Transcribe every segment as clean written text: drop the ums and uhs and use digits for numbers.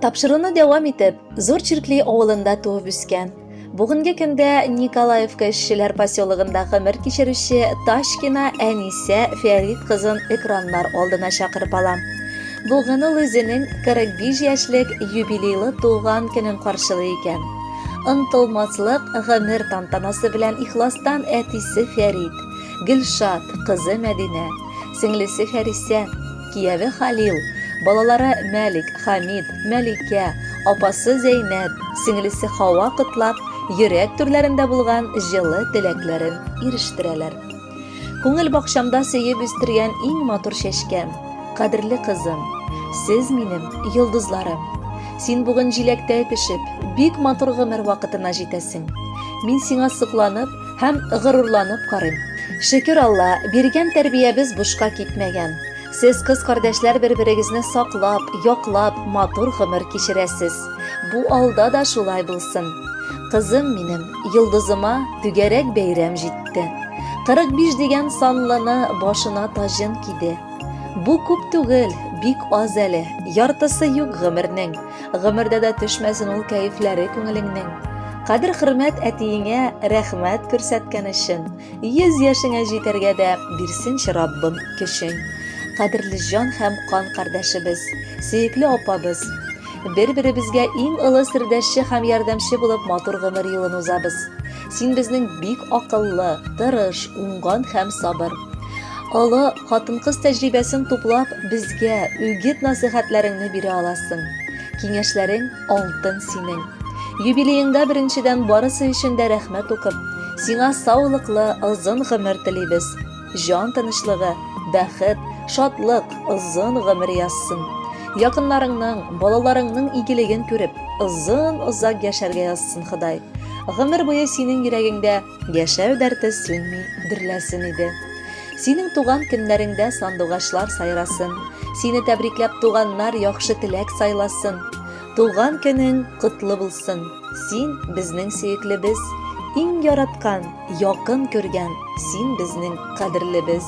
Тапшыруны дәвам итеп, Зур Чиркли авылында туып үскән, бүгенге көндә Николаевка эшчеләр поселогында гомер кичерүче Ташкина Әнисә Фәрит кызын экраннар алдына чакырып алам. Бүген ул үзенең 45 яшьлек юбилейлы туган көнен каршылый икән. Онтылмаслык гомер тантанасы белән ихластан әтисе Фәрит, Гөлшат, кызы Мәдинә, сеңлесе Фәрисә, кияве Халил, балалары Мәлик, Хамид, Мәликә, апасы Зәйнәб, сеңлесе Хава котлап, йөрәк түрләрендә булган җылы теләкләрен ирештерәләр. Күңел бакчамда сөеп үстергән иң матур чәчкәм, кадерле кызым, сез минем йолдызларым. Син бүген җиләктәй пешеп, бик матур гомер вакытына җитәсең. Мин сиңа сокланып һәм горурланып карыйм. Шөкер Алла, биргән тәрбиябез бушка китмәгән. Сез кыз кардәшләр бер-берегезне саклап, яклап, матур гомер кичерәсез. Бу алда да шулай булсын. Кызым минем, йолдызыма түгәрәк бәйрәм җитте. 45 дигән санлыны башына таҗын киде. Бу күп түгел, бик аз әле, яртысы юк гомернең. Гомердә дә төшмәсен ул кәефләре күңелеңнең. Кадер-хөрмәт әтиеңә рәхмәт күрсәткән өчен. 100 яшеңә җитәргә дә бирсенче Раббым көчен. Кадерле җан һәм кан кардәшебез, сөекле апабыз. Бер-беребезгә иң олы сердәшче һәм ярдәмче булып матур гомер юлын узабыз. Син безнең бик акыллы, тырыш, уңган һәм сабыр. Олы хатын-кыз тәҗрибәсен туплап, безгә үгет-насыйхәтләреңне бирә аласың. Киңәшләрең алтын синең. Юбилееңда беренчедән барысы өчен дә рәхмәт укып, сиңа саулыклы, озын гомер телибез. Җан тынычлыгы, бәхет, шатлык, озын гомер язсын. Якыннарыңның, балаларыңның игелеген күреп, озын-озак яшәргә язсын Ходай. Гомер буе синең йөрәгеңдә яшәү дәрте сүнми дөрләсен иде. Синең туган көннәреңдә сандугачлар сайрасын, сине тәбрикләп туганнар яхшы теләк сайласын. Туган көнең котлы булсын! Син безнең сөеклебез, иң яраткан, якын күргән, син безнең кадерлебез.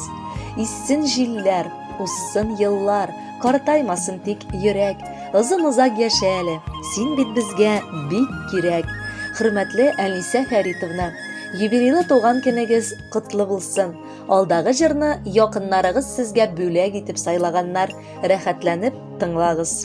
Иссен җилләр, узсын еллар, картаймасын тик йөрәк. Озын-озак яшә әле, син бит безгә бик кирәк. Хөрмәтле Әнисә Фәритовна, юбилейлы туган көнегез котлы булсын! Алдагы җырны якыннарыгыз сезгә бүләк итеп сайлаганнар, рәхәтләнеп тыңлагыз.